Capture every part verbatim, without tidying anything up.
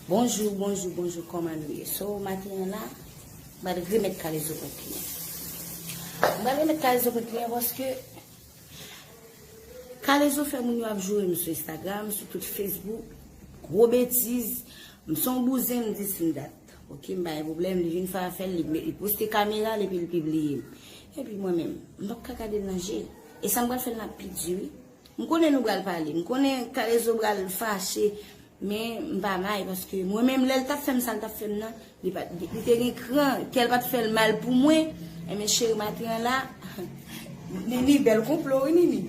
Bonjou, bonjou, bonjou, kòman nou ye? So, maten an la, m pral remèt Kalezo kont li. M pral remèt Kalezo kont li paske Kalezo fè moun yo ap joure m sou Instagram, sou tout Facebook. Gwo betiz. M se yon bouzen, m di si m dat. Ok, m pa gen pwoblèm, li vin fè afè l, li, li poste kamera l epi l pibliye m. Epi mwen menm, m p ap ka gade l nan je. E sa m pral fè l nan pi di wi. M konnen nou pral pale, m konnen Kalezo pral fache, men m pa may paske mwen menm lè l t ap fè m sa l t ap fè m nan, li pa, li, li te gen kran, kè l pa t fè l mal pou mwen. Enben cheri, maten an la, Nini, bèl konplo wi Nini.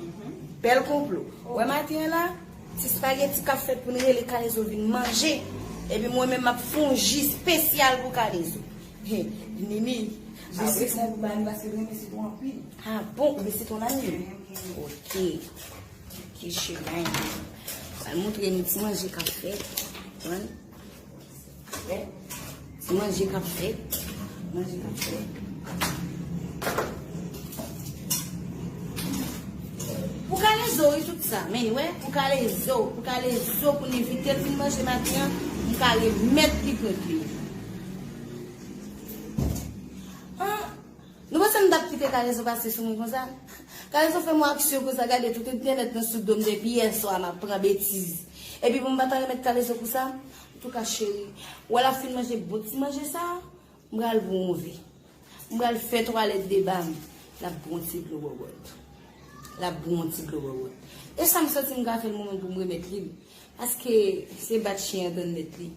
Bèl konplo. Wè maten an la, ti spageti k ap fèt pou n rele Kalezo vin manje. Epi mwen menm m ap fè yon ji espesyal pou Kalezo. He, Nini, Sa vle sa pou ba nou paske renmen sitwon anpil. Ah bon, ou gen sitwon la menm? Ok. Ok, cheri. Al montre nou ti manje k ap fèt. Konprann? Ti manje k ap fèt. Manje k ap fèt. Pou Kalezo wi tout sa. Men wè, pou Kalezo, pou Kalezo, pou n envite l vin manje maten an, m ka remèt li kont li. Ah, nou panse m t ap kite Kalezo pase sou mwen konsa? Kalezo fè m yon aksyon konsa, gade tout entènèt nan sou do m depi yè swa m ap pran betiz. Epi pou m pa ta remèt Kalezo pou sa? Antouka cheri, wè l ap fin manje bon ti manje sa, m pral bwè yon vè. M pral fè twalèt deba m. L ap bwè yon ti dlo wòwòt. L ap bwè yon ti dlo wòwòt. E sa m santi m ka fè l mwen menm pou m remèt li l. Paske se bat chen an tann mèt li.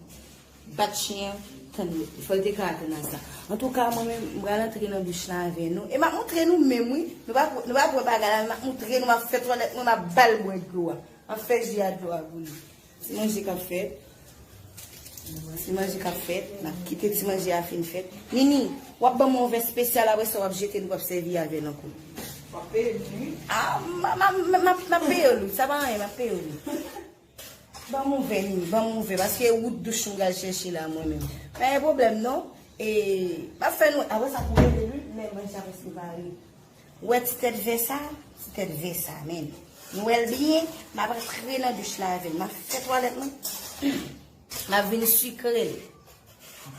Bat chen an tann mèt li. Fò l te ka atann a sa. Antouka, mwen menm, m pral antre nan douch la avè nou. E m ap montre nou menm, wi. Nou pa, nou pa wè bagay la, men m ap montre nou, m ap fè twalèt mwen, m ap ba l bwè dlo a. M ap fè ji a dlo a pou li. Ti manje k ap fèt. Ti manje k ap fèt. N ap kite ti manje a fin fèt. Nini, w ap ban m yon vè espesyal, apre sa w ap jete l, w ap sèvi avè l ankò. W ap peye m, wi. Ah, m, m, m, m, m ap peye w, wi. Sa pa anyen, m ap peye w, wi. Ban m yon vè, Nini, ban m yon vè, paske wout douch m pral chèche la, mwen menm. Pa gen pwoblèm, non. E, m ap fè nou, apre sa pou rele, wi, lè manje a prèske pare. Ou wè ti tèt vè sa? Ti tèt vè sa, men. Nou wè l byen, m ap antre nan douch la avè l. M ap fè twalèt mwen. M ap vin sikre l.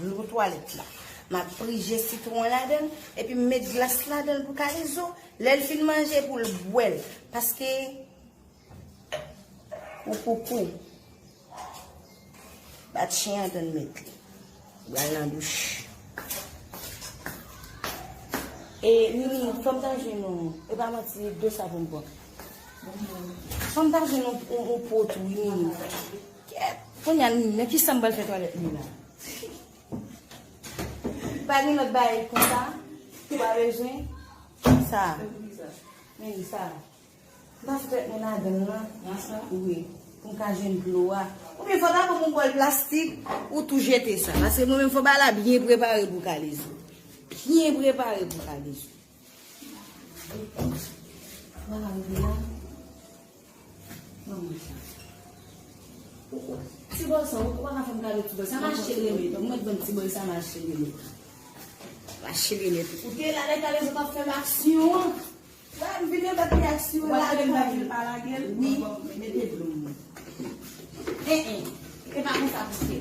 Dlo twalèt la. M ap prije sitwon ladan l, epi m met glas ladan l pou Kalezo. Lè l fin manje, pou l bwè l. Paske Koukoukou. Bat chen an tann mèt li. Pral nan douch. E, Nini, fò m ta jwenn yon, e pa manti, dlo sa pou m pran. Fò m ta jwenn yon, yon, yon po tou, wi, Nini. Kèt, kounye a, Nini, nan kisa m pral fè twalèt mwen la? Pa gen lòt bagay konsa? Ou pa bezwen? Sa. Nini, sa. M ta fè tèt mwen ladan l lan. Nan sa? Wi. Pou m ka jwenn dlo a. Oubyen fò ta ban m yon bòl plastik, ou tou jete sa. Paske mwen menm fò bagay la byen prepare pou Kalezo. Byen prepare pou Kalezo. Fò bagay la. Ban mwen sa. Ou, ou, ti bòl sa, ou, ou pa ka fè m kado ti bòl sa. Mache rele. Donk, mwen ban m ti bòl sa, mache rele. Mache rele. Ou te la, lè Kalezo t ap fè m aksyon an. Wè, m vin remèt li aksyon an, lage m, lage l, pa lage l. Wi. Bon, mete dlo m. En, en. E pa konsa pou fè.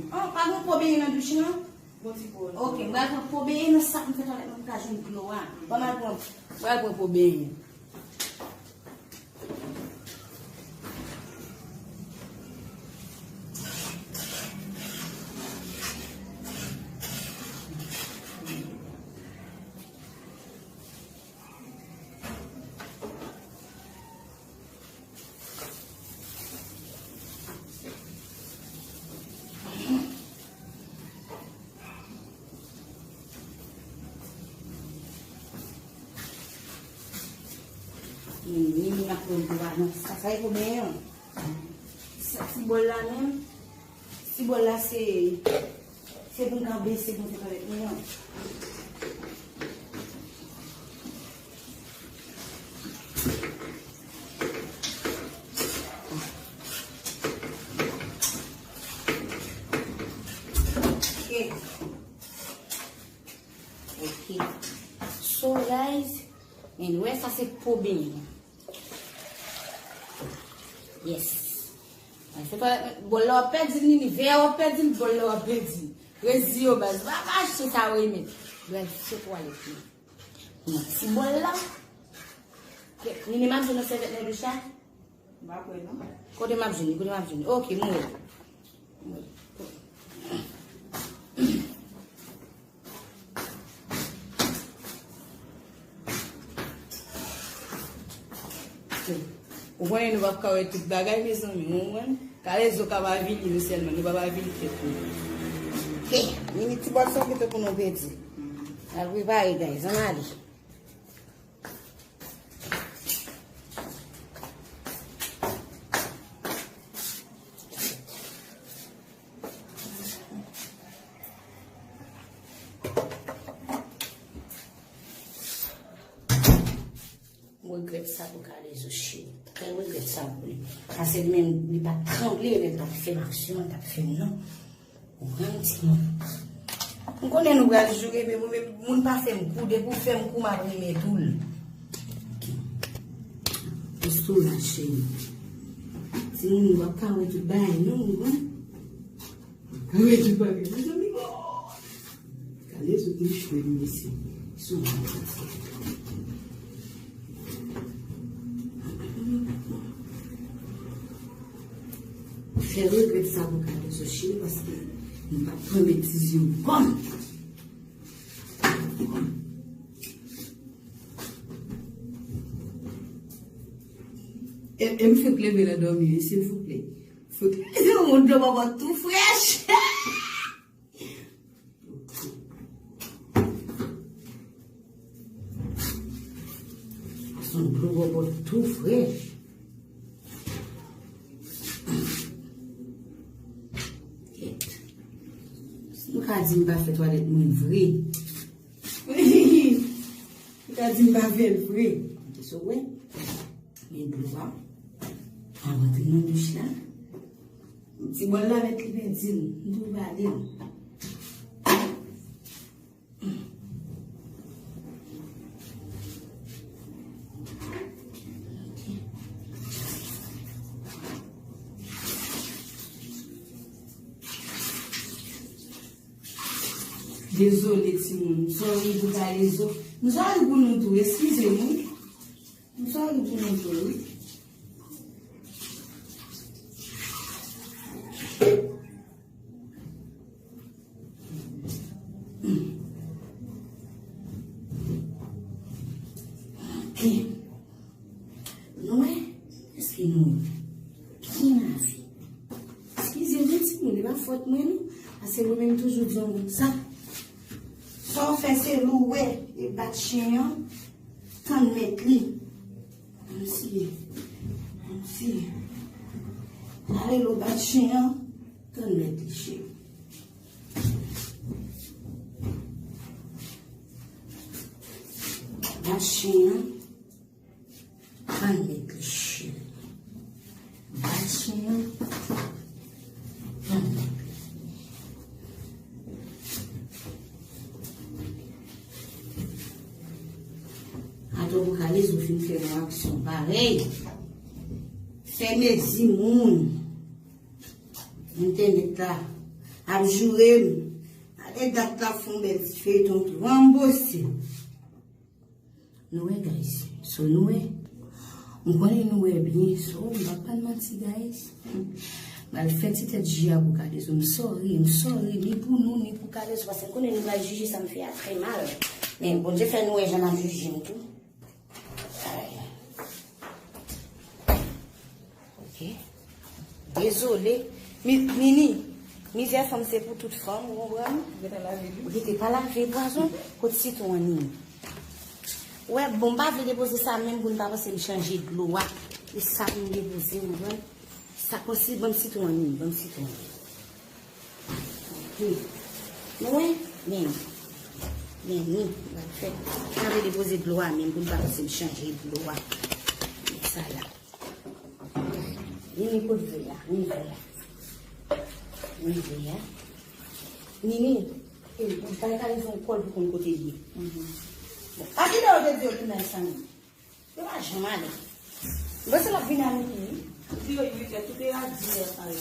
Oh, pa gen po benyen nan douch lan? Bon ti po. Ok, m pral pran po benyen nan sa pou m fè twalèt mwen, pou m ka jwenn dlo a. Ban m al pran, m pral pran po benyen. Ni, ni, ni, ap pran dlo a nan sa, sa e pou benyen an. Sa, ti bòl la menm, ti bòl la se, se pou m ka bese pou m fè twalèt mwen an. Ok. Ok. So, guys, men wè sa se po benyen. Yes. Mwen Fè twalèt mwen, bòl la w ap pèdi l, Nini, vè a w ap pèdi l, bòl la w ap pèdi l. Reziye w baz, pa, pa achte sa w renmen. Bèl fè twalèt mwen. Nan ti bòl la. Nini, m ap jwenn yon sèvyèt nan douch la? M pa kwè non. Kote m ap jwenn li? Kote m ap jwenn li? Ok, m wè. Ou konnen nou p ap ka wè tout bagay, mezanmi, ou konprann? Kalezo ka pa vini nou sèlman, nou pa pa vini tèt nou. He, Nini ti bòl sa w kite pou nou pèdi. Al prepare, guys, ann ale. M regrèt sa pou Kalezo cheri. M regrèt sa pou li. Paske li menm, li pa t tranble lè l t ap fè m aksyon, l t ap fè m non. Ou konprann, timoun? M konnen nou pral joure, men mwen menm, moun pa fè m kou, depi w fè m kou, m ap renmen tou l. Ok. Reste la, cheri. Timoun, w ap ka wè tout bagay, non, ou konprann? Wi, tout bagay. Mezanmi, oh! Kalezo te jwe m, mesye. Sou mwen, mesye. Fè regrèt sa pou Kalezo cheri, paske nou pa pran betiz yo bon. E, e m fèk leve nan dòmi, wi, silvouplè. Fèk yon dlo bòbò tou frèch. Se yon dlo bòbò tou frèch. Kèt. Si nou ka di m pa fè twalèt mwen vre. Li ka di m pa fè l vre. Kote sa w wè? Men dlo a. Al rantre nan douch la. Ti bòl la mèt li pèdi l. M tou vale l. Dezole, timoun. M sòri pou Kalezo. M sòri pou nou tou. Eskize m, wi. M sòri pou nou tou, wi. Ok. Nou wè? Èske nou byen lave? Eskize m, timoun, e pa fòt mwen, non. Paske mwen menm toujou di yon moun sa. Sa w fè se louwe e bat chen an, tann mèt li. Kòmsi, kòmsi. Lale lo bat chen an, tann mèt li, cheri. Bat chen an, tann mèt li, cheri. Bat chen an, tann mèt li. Atò pou Kalezo fin fè yon aksyon parèy. Fè mezi moun. Entènèt la ap joure m. Gade dat la fè yon bèl ti feyton tou. Ranbose. Nou wè, guys. So, nou wè. M konnen nou wè byen. So, m pa pral manti, guys. M al fè ti tèt ji a pou Kalezo. M sòri, m sòri, ni pou nou, ni pou Kalezo. Paske m konnen nou pral jije sa m fè a trè mal. Men Bondye fè nou wè jan n ap jije m tou. Ay. Ok. Dezole. Mi-, Nini, mizè fanm se pou tout fanm, ou konprann? Ou gentan lave li? Ou gentan pa lave pwazon? Kot sitwon an, Nini? Ou wè, bon, m pa vle depoze sa menm pou n pa panse m chanje dlo a. E sa pou m depoze, ou konprann? Sa konsi, ban m sitwon an, Nini, ban m sitwon an. Hmm. Nou wè? Men, men, ni, m ap fè. M ap depoze dlo a menm pou m pa panse m chanje dlo a. Sa la. Nini, kot vè a? Ni vè a. Ni vè a. Nini, e, ou pa ka leve yon kòl pou konn kote l ye. Mhm. Bon, a kilè yo te di yo tounen sa menm? Yo pa janm ale. Bon, se l ap vin avèk li, wi. Rive uit è, tout e a dis è pare.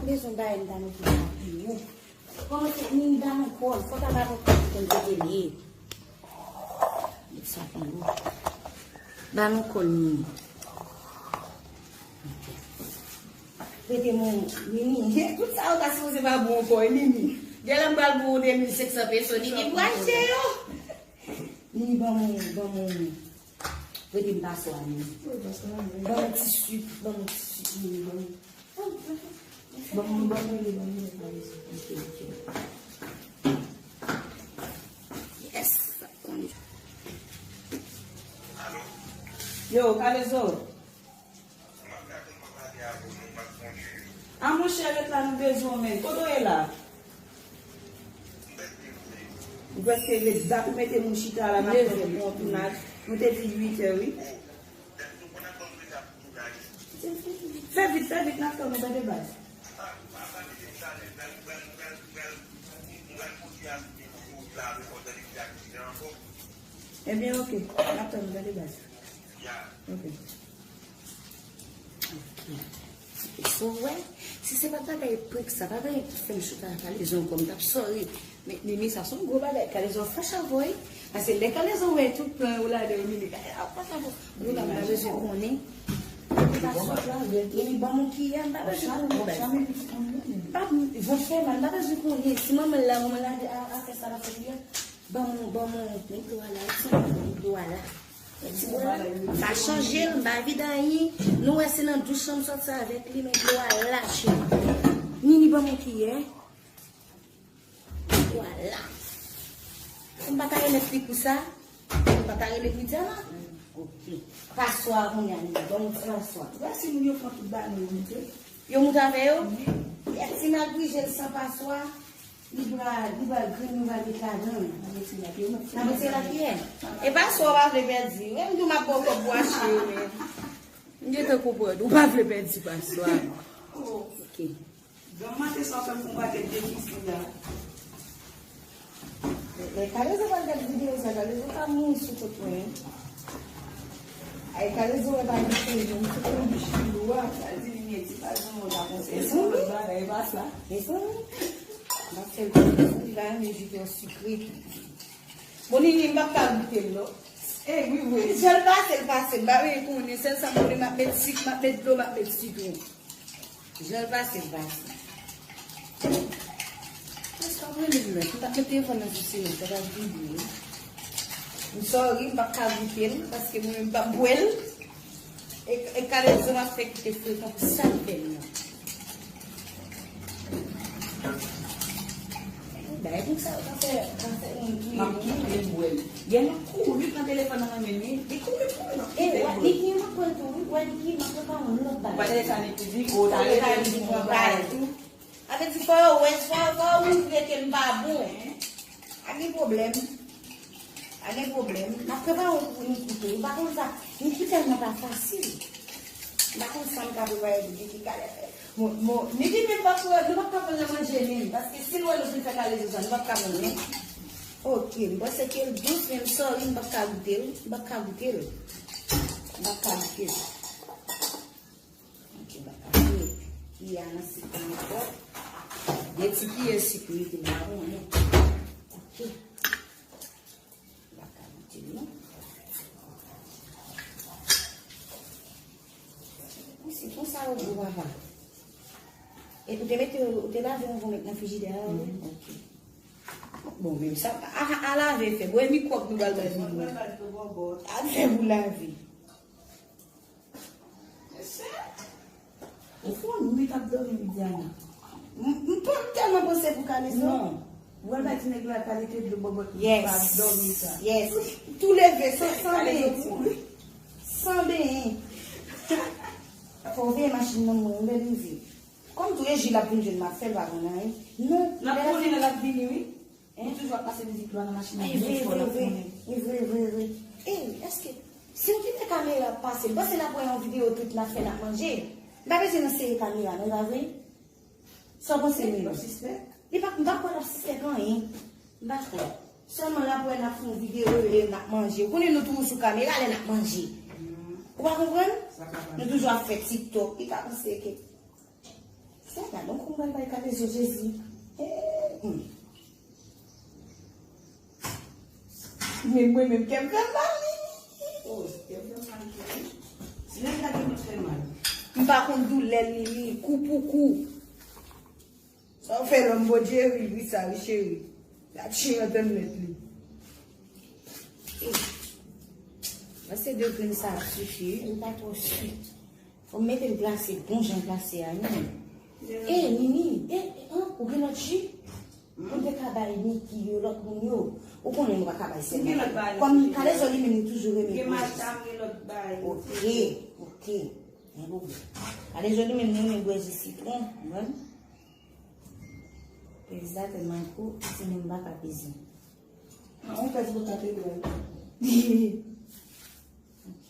Bezwen bay m ta mete sa pi wo. Kòman se ni ba nou kòl, fò ta ba nou kòl pou n te genyen. Met sa pi wo. Ba nou kòl ni. Rete mwen, Nini. Tout sa yo ta sipoze pa bon ankò, e Nini. Genlè m pral pou ou de mil senk san peso, Nini pral jere yo. Nini, ban mwen, ban mwen. Rete m pase a, Nini. Ban mwen ti sik, ban mwen ti sik, Nini, ban mwen. Ban mwen, ban mwen, ban mwen, ban mwen. Ok, ok. Yes, sa konn. Yo, Kalezo. A monchè, ret la, nou bezwen w menm. Kote w ye la? Ou prèske ret. Dat ou mete moun chita la, n ap fè yon tounaj. Nou te di uit è, wi. Fè vit, fè vit, n ap tann ou, tande baz. Ebyen, ok. N ap tann ou, tande baz. Ok. Ok. So, wè, si se pa bagay prank sa, pa bagay ki fè m chita ak Kalezo ankò, m t ap sorry. Men, Nini, sa se yon gwo bagay. Kalezo fache avè w, wi. Paske lè Kalezo wè tout plan yo ladan, Nini, Kalezo fache avè w. Gwo dam, m pa bezwen konnen. Ou pa sot la, Nini, ban m yon kiyè, m pa bezwen konnen, baz. Pa, vant fè mal, m pa bezwen konnen. Si manman l la, manman l la, a, a fè sa l ap fè kiyè. Ban mwen, ban mwen, men dlo a la, ti, men dlo a la. Men ti bò la, m pa chanje l, m pa vide anyen. Nou wè se nan douch lan m sòti avèk li, men dlo a la, cheri. Nini, ban mwen kiyè. Men dlo a la. M pa ta remèt li pou sa. M pa ta remèt li dja la. Ok. Paswa a kounye a, Nini, ban mwen ti paswa. Ou wè si moun yo pran tout bagay yo moute? Yo moute avè yo? Wi. Yè ti mal prije l san paswa. Li pral, li pral grenn, nou pral met ladan. N ap retire l. N ap retire l ak kiyè? E paswa w pa vle pèdi. Menm tou m ap ba w kòb pou achte yo, men. M gentan konprann. Ou pa vle pèdi paswa. Ok. Granm maten sa w fè m fè yon pakèt defisi la. Lè Kalezo pral gade videyo sa, Kalezo ka mouri sou kont mwen. Ay, Kalezo wè pa gen pwoblèm, tout moun bich pi lou a. Sa di li mèt, se pa jan w ta panse. Se yon lòt bagay, e pa sa. Mezanmi. M ap fè l konn li pa renmen jute an sikre. Bon, Nini, m p ap ka goute l, non. E, wi, wi. Jan l pase, l pase. M pa vle konnen. Sèl sa m konnen, m ap met sik, m ap met dlo, m ap met sitwon. Jan l pase, l pase. Èske w ap rele m nèt? M t ap met telefòn nan sou silans, sa t ap vibre. M sorry, m p ap ka goute l, paske mwen menm m p ap bwè l. E, e Kalezo ap fè kite frekan pou sa l fè m nan. Bagay konsa yo ka fè, ka fè moun touye moun. M ap kite l bwè l. Yè m ap kouri pran telefòn nan nan men li, li kouri pou l. E, wè, li gen m ap pran tou, wi, wè, li gen m ap pran yon lòt bagay. Ou pa tande sa Niki di, o, ta rele li pou pran bagay tou. Sa vle di, fò yo wè, fò, fò yo montre ke m pa bon. Pa gen pwoblèm. Pa gen pwoblèm. M ap prepare yon pou Niki tou. Ou pa konn sa, Niki tèlman pa fasil. M pa konn sa m ka prepare pou Niki. Gade, bon, bon, Niki menm pa pou, nou p ap ka pran nan manje menm. Paske si l wè nou fin fè Kalezo sa, nou p ap ka pran non. Ok, m panse ke l dous, men m sorry, m p ap ka goute l. M p ap ka goute l. M p ap ka goute l. Ok, m pa ka fè kiyè a nan sik la ankò. De ti kiyè sik wi, m pa konnen. Ok. M pa ka goute l non. Wi, se konsa yo gou, papa. E ou te mete, ou te lave anvan w met nan frijidè a, wi? Mhm. Ok. Bon, menm sa, a, a lave fè. Bon, e mikwòb nou pral bay pou nou. A fè pou lave. Ou fè yon nwit ap dòmi, Widiana. M, m pa tèlman panse pou Kalezo. Non. Ou al bay ti nèg la kalite dlo bòbòt pou pa dòmi sa. Yes. Tou leve, san, san benyen. San benyen. Fò w veye machin nan mwen, lè l rive. Kòm tou e Jil ap vin jwenn m ap fè l pa konn anyen. Non. N ap konnen lè l ap vini, wi. Hein? Ou toujou ap pase mizik dlo a nan machin nan byen fò, l ap konnen. E vre, vre, vre. Ey, èske, si nou kite kamera ap pase, m panse n ap wè yon videyo tout n ap fè n ap manje. M pa bezwen nan sere kamera, non, e pa vre? Sa w panse, Milo? Li p ap sispèk? Li p ap, m pa kwè l ap sispèk anyen. M pa kwè. Sèlman l ap wè n ap fè yon videyo e n ap manje. Ou konnen nou toujou sou kamera lè n ap manje. Ou pa konprann? Nou toujou ap fè TikTok. Li pa panse ke. Sa la, donk, ou pral bay kalezo Jezi. Eh, hmm. Men mwen menm, kè m fè m mal, wi. Oh, kè m fè m mal, wi. Si nèg la gen fè mal. M pa konn doulè l, Nini, kou pou kou. Sa w fè lòm Bondye ri, ri sa, wi, cheri. L ap chire antann nèt li. Mwen se de grenn sa ap sifi, wi, li pa twò swit. Fò m mete l glase, bon jan glase a, non. Eh, Nini, eh, eh, an, ou gen lòt ji? Ou te ka bay Niki yo, lòt moun yo. Ou konnen nou pa ka bay sèl. Kòm Kalezo li menm, li toujou renmen bwè ji. Ok, ok. Gen pwoblèm. Kalezo li menm, li renmen bwè ji sitwon, ou konprann? Peze la tèlman gwo, timoun pa ka peze. An, ou pèse pou tante dwèt. Ok.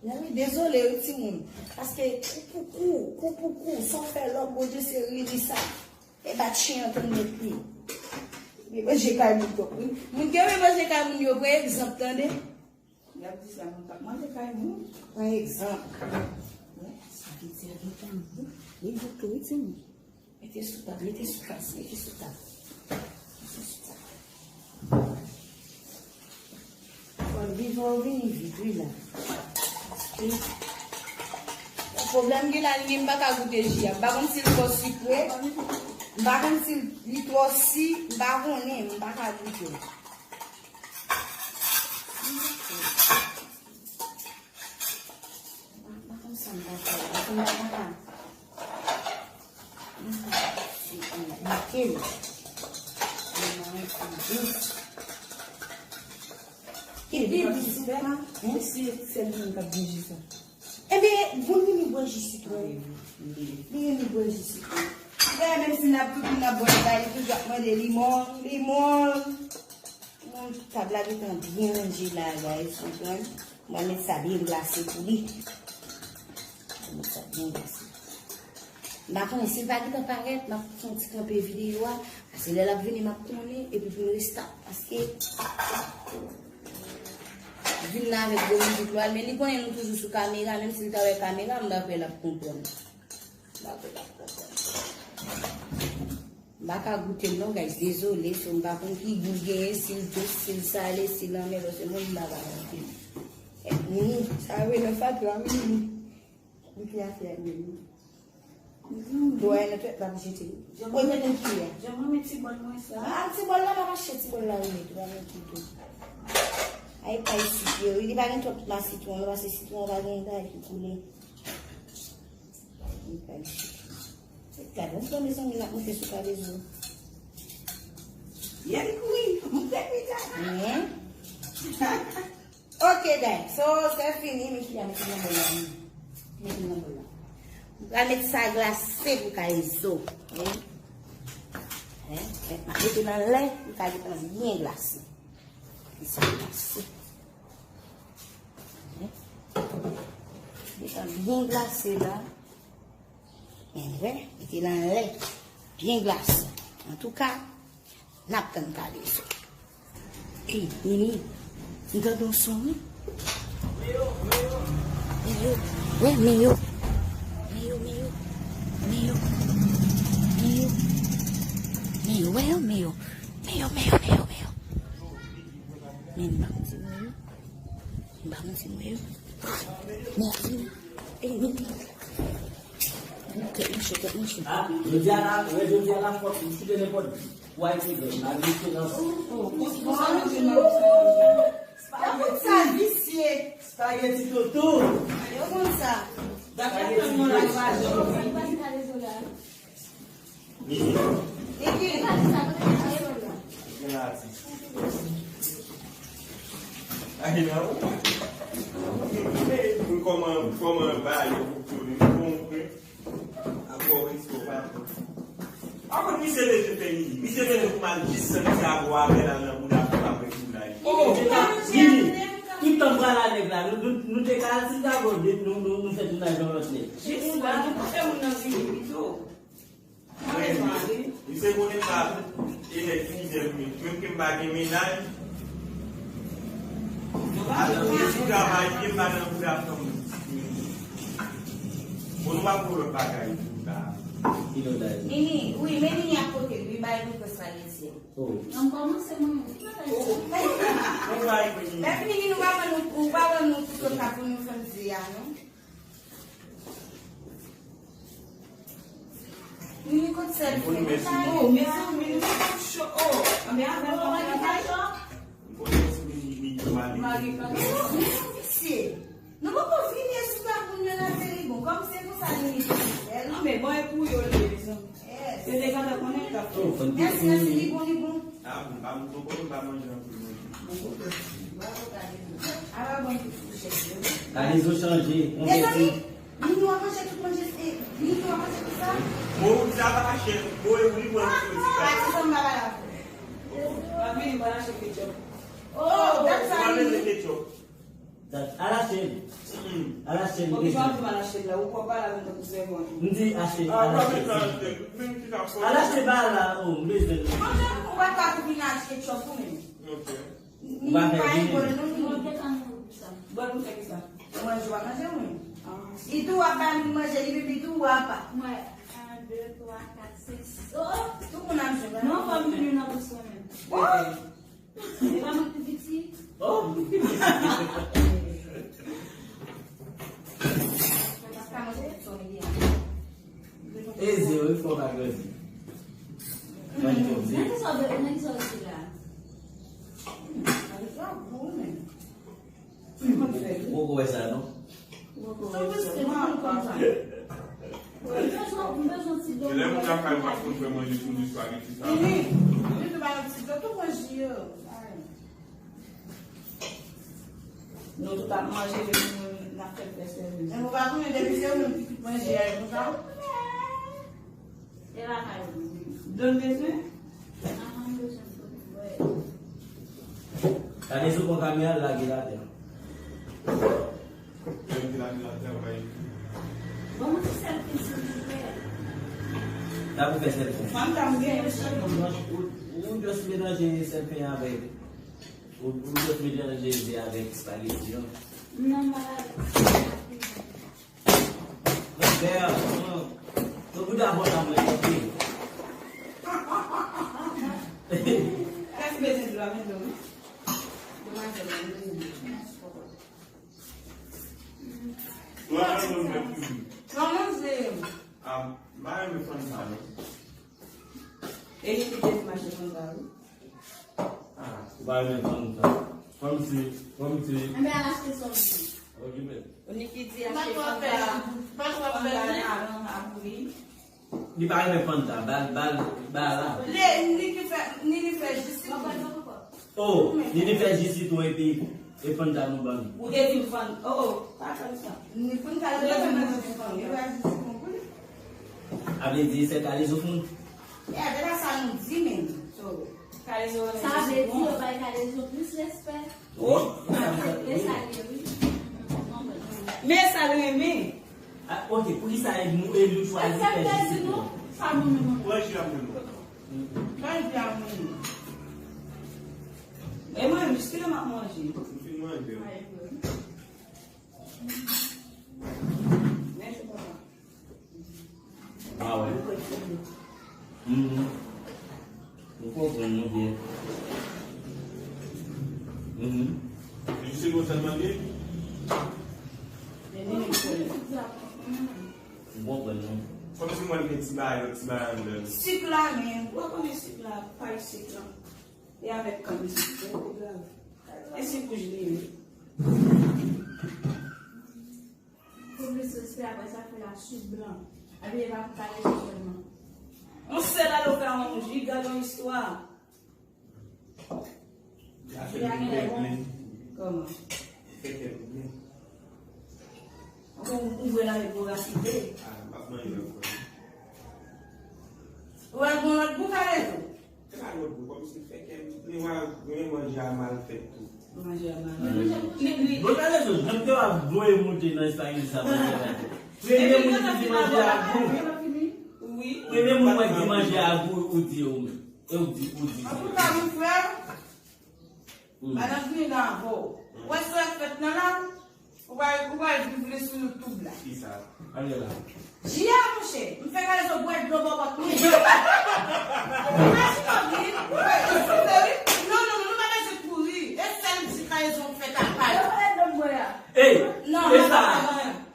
Mezanmi, dezole wi timoun. Paske kou pou kou, kou pou kou, sa w fè lòm Bondye se ri li sa. E bat chen an tann nèt li. Li manje kay moun twòp wi. Moun ki renmen manje kay moun yo, pran egzanp tande. Y ap di sa, moun k ap manje kay moun. Pran egzanp. Sa ki di a gen tann wi. Li gou tou wi timoun. Mete sou tab, mete sou kas, mete sou tab. Mete sou tab. Fò l vivan ou vini vit, wi la. Paske pwoblèm gen la, li menm m pa ka goute ji a. M pa konn si l twò sikre. M pa konn si li twò si, m pa konnen, m pa ka goute. M pa, m pa konn sa m ta fè. Paske m pa ka. M pa ka. Se konplike wi. M pa konn sa m ta fè. Ki pi dis ou pa? Hein? Se sèl moun k ap byen ji sa. Ebyen, bon, li renmen bwè ji sitwon. Li renmen bwè ji sitwon. Frè, menm si n ap tout moun ap bwè sa, li toujou ap mande limon, limon. Bon, tab la gentan byen ranje la, guys, ou konprann? Mwen met sa byen glase pou li. Mwen met sa byen glase. M pa konnen si l pa gentan parèt, m ap fè yon ti kanpe videyo a. Paske lè l ap vini, m ap konnen, epi pou n restart. Paske vin la avèk gwo mizik lwa, men li konnen nou toujou sou kamera, menm si l ta wè kamera, m pa kwè l ap konprann. M pa kwè l ap konprann. M pa ka goute l non, guys, dezole, so m pa konn ki gou l genyen, si l dous, si l sale, si l anmè, paske mwen, m pa ka goute l. Ni, sa yo rele fatra, wi, ni. Goute afè a byen, ni. Dwa nan tèt la pou jete. Jan mwen mete ti bòl mwen sa. Ah, ti bòl la, pa mache, ti bòl la, wi, ou pa mete tou. Ay, pa isit, yo, li pa gen twòp la sitwon, paske sitwon pa gen bagay ki koule. Li pa isit. Gade, yon gwo mezanmi l ap monte sou Kalezo. Yè li kouri, monte pita. Men. Ok, guys. So, se fini, men ki a mete nan bòl la. Mete nan bòl la. M pral met sa glase pou Kalezo. Wi. Hein? M ap mete nan lè, pou Kalezo byen glase. Li sa glase. Hein? Li sa byen glase la. Men vre, li te nan lè byen glase. Antouka, n ap tann Kalezo. Ey, Nini, m tande yon son, wi. Meyo, meyo. Wè, meyo. Meyo, meyo. Meyo. Meyo. Meyo, wè yo, meyo. Meyo, meyo, meyo, meyo. Men m pa konn si meyo. M pa konn si meyo. Mèsi. Ey, Nini. Kèt mouche, kèt mouche. Ah, jodi a la, wè, jodi a la fòt, m choute nenpòt. Why people? A diferans. Yo konn sa visye. Spaghetti toto. Yo konn sa. Spaghetti toto. Nini. Nini. Gen atis. Ay, non. Kòman, kòman ba yo pou tourne. Bon, Ankò yon resto pa bon. Ankò misye leve fè Nini. Misye leve pou mal jis santi ankò avè l al nan bouda pou apre kou la. Oh, Nini, tout tan m pral a nèg la, nou, nou, nou te ka al Chicago, nou, nou, nou fè tounaj yon lòt nèg. Jis la, nou pa fè moun nan vini pito. Misye konnen pa, e nèg fizè m, menm ke m pa gen mennaj. Alò, misye travay, ke m pa nan bouda fanm. Bon, nou pa pou lòt bagay pou ta. Ki lòt bagay? Nini, wi, men Nini ap pote l, wi, bay nou pwès la, Nini. Oh. An kòmanse mwen. Bon, bay pou Nini. Mèt Nini, nou pa wè nou, ou pa wè nou tout sa pou nou fè di a, non? Nini, kot sèl fè? Oh, mezanmi, nou pa cho. Oh, men avè l pa cho. Mari, mari, mari, visye. Nou poko vini sou tabou n nan tele bon. Kòm se konsa li mete sou sèl. Non, men bon, e pou yo li, mezanmi. Yes. Yo te gentan konnen k ap fèt. Mèsi, mèsi, li bon, li bon. Ah, bon, pa m poko, m pa manje anpil manje. Bravo, Kalezo. Ala bon ti fouchèt yo. Kalezo chanje, konvèti. Mezanmi, Nini w ap manje tout manje, e, Nini w ap manje tout sa? Bon, ou di sa pa chè. Bon, e ou li pran pou ti sa. Pati sa m pa pale avè w. Pa vini, m pa lache ketchup. Oh, dat sa, Nini. Ketchup. Al achte l. Al achte l. Bon, ki jan w di m al achte l la? Ou pran bagay la menm tankou sèvant. M di achte, al achte. Al achte bagay la, oh, m bezwen l. Bon, jan ou pa ka pou vin achte ketchup ou menm. Ok. Ou pa fè vini. Bon, nou fè ki sa? Mwen jwa manje mwen. Li tou w ap ba moun manje, li pipi tou w ap. Mwen, un, deux, trois, quatre, cinq, six. Oh, oh. Tout moun ap jwe. Non, pa m vini nan bous mwen menm. Oh! E pa mwen ki pi piti. Oh! Eze, wi, fò pa grandi. Mwen di w. Nan ki sa w, nan ki sa w di la? Ou poko wè sa, non? Ou poko wè sa. Mwen bezwen, mwen bezwen ti dlo. Lè moun lakay pa konn fè manje sou li, spaghetti sa. Vini, vini, ba nou ti dlo, tou manje yo. Nou tout ap manje, men nou, n ap fè l fè sèvis. Men nou pa konnen depi se ou menm ki tout manje a, e konsa. E lakay ou. Dlo n bezwen? Gade sou pran kamera l, lage l atè. Lage l atè, bay. Ban mwen ti sèl pen, silvouplè. Sa pou fè sèl pen. Fanm ta m gen yon sèl pen. Ou, ou just melanje sèl pen avèk, ou, ou just melanje ze avèk spaghetti an. Non, m pa. Lambert, non. Yo bouda bon la mwen, ok. Kèk ti bezwen dlo a, men dlo, wi. Demwazèl la, li bezwen dlo. Mwen, mwen, mwen, mwen. Nan manje. Ah, m pa renmen fann sa, non. E li ki te di m achte fann sa, wi. Ah, ou pa renmen fann sa. Fann se, fann se. Enben, al achte sa w di. Okipe. Niki di achte fann sa. Fann sa nan, nan, nan pou li. Li pa renmen fann sa. Bal, bal, bal la. Li, Niki fè, Nini fè jis li. Oh, Nini fè jis li tou epi e fann sa nou ban li. Ou te di m fann. Oh, oh, pa fann sa. Ni fann sa, li pa fann, li pa jis li pou li. A vle di se Kalezo fann. E avè la sa nou di menm. So, Kalezo renmen sa vle di yo bay Kalezo plis respè. Oh. E sa li ye, wi. Men sa l renmen. Ah, ok, poukisa e nou, e nou chwazi fè jis li? Sa nou menm. Mwen jis ap menm. Mwen jis ap menm. E mwen, jiske lè m ap manje. M fin manje. Men se konsa. Ah wè. Mhm. Ou konprann nou byen. Mhm. Men se konsa l mande? Ou konprann nou. Kòmsi mwen gen ti bagay, ti bagay anndan. Sik la, men. Ou pa konnen sik la, pay sik la. E avèk kann sik, se pi grav. E sik wouj li ye. Pou plis respè, apre sa, fè la sik blan. Epi, e pa pou Kalezo sèlman. Yon sèl alo fè yon ji, gad yon istwa. Li a fè kè m ple. Kòman? Fè kè m ple. Ankò, ou, ou vle lave pou rasite. Ah, m ap manje ankò. Ou al gon lòt bou Kalezo? Se pa lòt bò, kòmsi fè kè m, men mwen, men manje a mal fèt tou. Manje a mal fèt. Bon, talè sou, jan ke w ap voye monte nan espageti sa, manje a mal fèt. Premye moun ki di manje a gou. Wi. Premye moun mwen di manje a gou, ou di yo menm. E ou di, ou di. An tou ka, mon frè, madanm vini nan avè w. Ou wè sa k fèt nan la? Ou pa, ou pa vle sou YouTube la. Kisa? Jia, monchè, m fè Kalezo bwè dlo bò pòt mwen. Imajine w, wi. Wi, souple, wi. Non, non, non, nou pa bezwen kouri. E sèl di Kalezo m fè tapaj. Ey, non, e sa,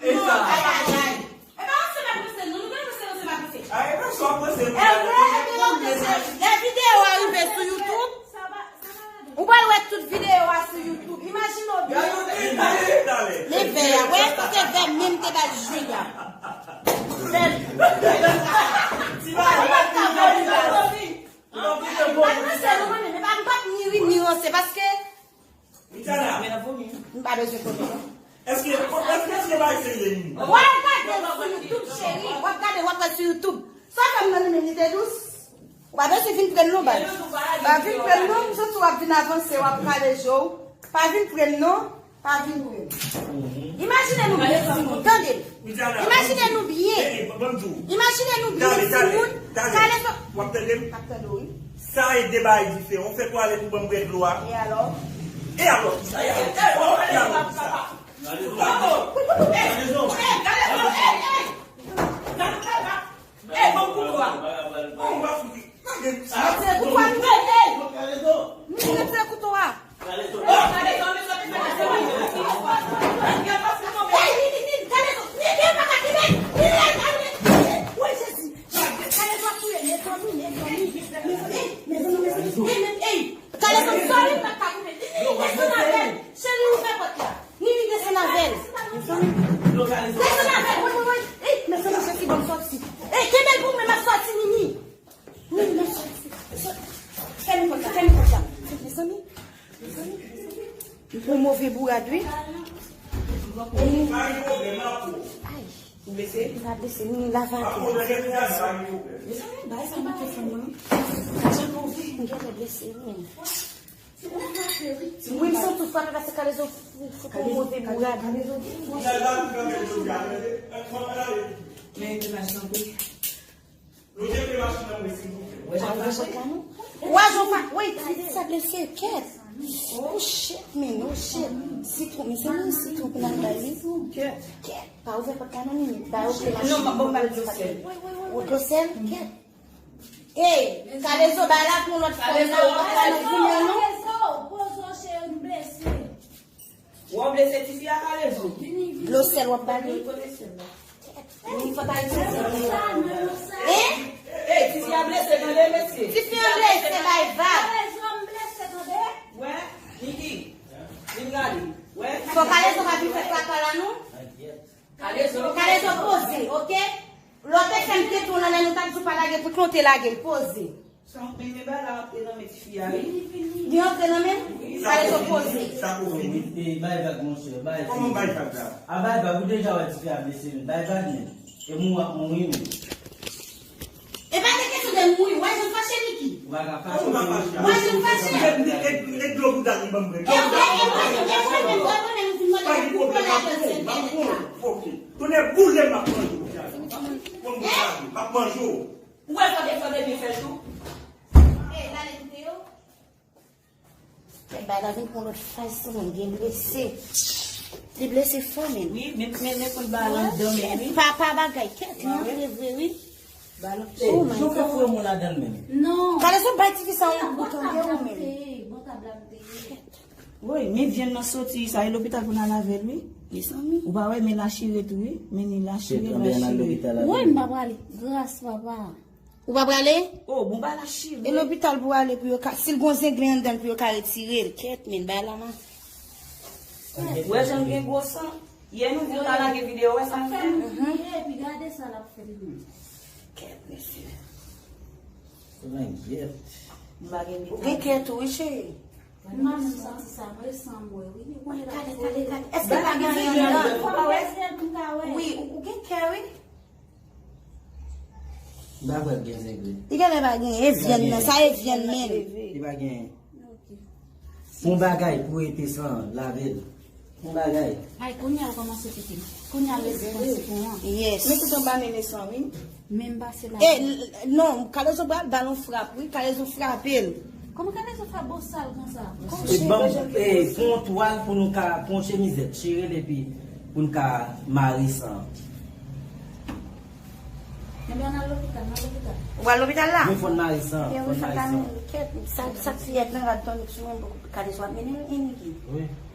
e sa. Ay, ay, ay. E pa ranse m ap ranse, non, nou pa ranse, ranse m ap ranse. Ay, e pa sa w ap ranse. E vre, e vre, ranse. Lè videyo a rive sou YouTube, ou pral wè tout videyo a sou YouTube. Imajine w byen. Men vè a, wè, se vè menm te bay jwi a. Vè. Ti bagay, ti bagay. An, pa ranse, non, mwen menm, e pa m p ap ni ri, ni ranse, paske Michana. M pa bezwen konnen, non. Èske, èske, èske bagay serye, Nini? W al gade l sou YouTube, cheri. W ap gade, w ap wè sou YouTube. Sa fè m nan li menm, li te dous. Ou pa bezwen vin pre m, non, baz. Pa vin pre m, non. M santi w ap vin avanse, w ap kale je w. Pa vin pre m, non. Pa vin pre m. Imajine nou byen, timoun. Tande. Imajine nou byen. Imajine nou byen, timoun. Kalezo. W ap tande m? M ap tande w, wi. Sa e de bagay diferan. Ou fè twalèt ou ban m bwè dlo a. E alò? E alò ki sa? E alò ki sa? E alò ki sa? Kalezo. Kalezo. Kalezo. Kalezo. Kalezo. Ey, ban m kouto a. Ou pa fout. Retire kouto a, nou. Ey, ey. Nini, retire kouto a. Ey, Nini, Nini, Kalezo. Nini, Nini, pa ka kenbe. Nini, Nini, Nini. Woy, Jezi. Kalezo ap touye, mezanmi, mezanmi. Mezanmi, mezanmi. Ey, men, ey. Kalezo, sorry, m pa ka kenbe. Nini, desann avè l. Cheri, ouvè pòt la. Nini, desann avè l. Desann avè l, woy, woy, woy. Ey, mezanmi, Jezi, ban m sòti. Ey, kenbe l pou mwen, m ap sòti, Nini. Nini, m ap sòti. Fèmen pòt la, fèmen pòt la. Mezanmi, mezanmi. Yon move bourad, wi. Ay. Ou blese? M pa blese, Nini, lave atè. Mezanmi, bay sa mete fanm nan. Jan move, m genlè blese, wi. Wi, m santi w frape paske Kalezo fout ou move bourad. Men te mache anpil. Wè jan w pa, wi, sa blese, kèt. Oh shit, man, oh shit. Sitwon, mezanmi, sitwon pou n al bay li. Kèt, pa ouvè pòt la non, Nini. Ba yo kle machin. Non, m ap ba w dlo sèl. Ou dlo sèl? Kèt. Ey, Kalezo, bay la pou lòt fanm nan, ou pa ka nan goumen, non. Kalezo, poze w, cheri, m blese. Ou blese, tifi a, Kalezo? Dlo sèl w ap ba li? Wi, fò ta itilize dlo. Hein? Ey, tifi a blese, tande, mesye. Tifi a blese, bay vag. Kalezo, m blese, tande. Wè, Niki, vin gade. Wè. Fò Kalezo pa vin fè traka la, non. Kalezo. Kalezo poze, oke? Lè w te fè m tete w nan men nou, t ap di w pa lage, poukisa w te lage l? Poze. Sa w menm, men bagay la antre nan men tifi a, wi. Li antre nan men m? Kalezo poze. Sa poze, wi. E, bay vag, monchè, bay. Kòman bay vag la? A bay vag, ou deja wè tifi a blese, men bay vag, men. E mou w ap mouri, men. E pa de kesyon de mouri, w wè jan m fache, Niki? Ou pa ka fache. Kòman w pa fache? W wè jan m fache? E, e, e, e dlo bouda li ban m bwè. E vre, e vre, e vre, men, e vre, men, m fin mande pou pran la dan sèkèl la. Oke. Tonnè boule m ap manje w. Bon, bon, m ap manje w. Ou wè fò de, fò de byen fè l tou. Ey, ba l envite yo. Bay la vin pran lòt faz sou mwen, gen blese. Li blese fò, men. Wi, men, men, men pou l ba l anndan, men, wi. Pa, pa bagay, kèt, li antre vre, wi. Ba l anndan. Oh my God. Jan w fè foure moun ladan l menm? Non. Kalezo, bay tifi sa yon bout, tande ou menm. Bò tab la m te ye. Wi, men vyann nan soti, sa e lopital pou n al avè l, wi. Mezanmi. Ou pa wè, men la chire tou, wi. Men ni la chire, la chire. Wi, m pa prale. Gras, papa. Ou pa prale? Oh, bon, ba la chire. E lopital pou ale pou yo ka, si l gon zenglen anndan l pou yo ka retire l. Kèt, men, bay la man. Ou wè jan l gen gwo san? Yè nou vin pa lage videyo, wè sa nou fè? Fè nou kriye, epi gade sa l ap fè nou. Kèt, mesye. Ou gen kè tou, wi, cheri. M pa menm santi sa, m resan mwen, wi. Kale, kale, kale. Èske pa gen anyen anndan? Wi, ou, ou gen kè, wi. M pa kwè gen zenglen. Li genlè pa gen, e vyann nan, sa e vyann menm. Li pa gen. Yon bagay pou rete san lave l. Yon bagay. Ay, kounye a ou kòmanse kite m. Kounye a lese pran sitwon an. Yes. Men tout anba men, mezanmi. Men m pase la. E, l-, non, Kalezo pral ba l yon frap, wi, Kalezo frape l. Kòman Kalezo frape bosal konsa? E ban m, e, pran yon twal pou nou ka, pran yon chemizèt, chire l epi pou n ka mare san. Nan lopital, nan lopital. Ou al lopital la? Mwen fòn mari san. Yo, Fòn sa mari ta san. men kèt, sa sa ti yèt nan rad tande sou mwen, poko kale sou ap mennen l, Eniki. Wi.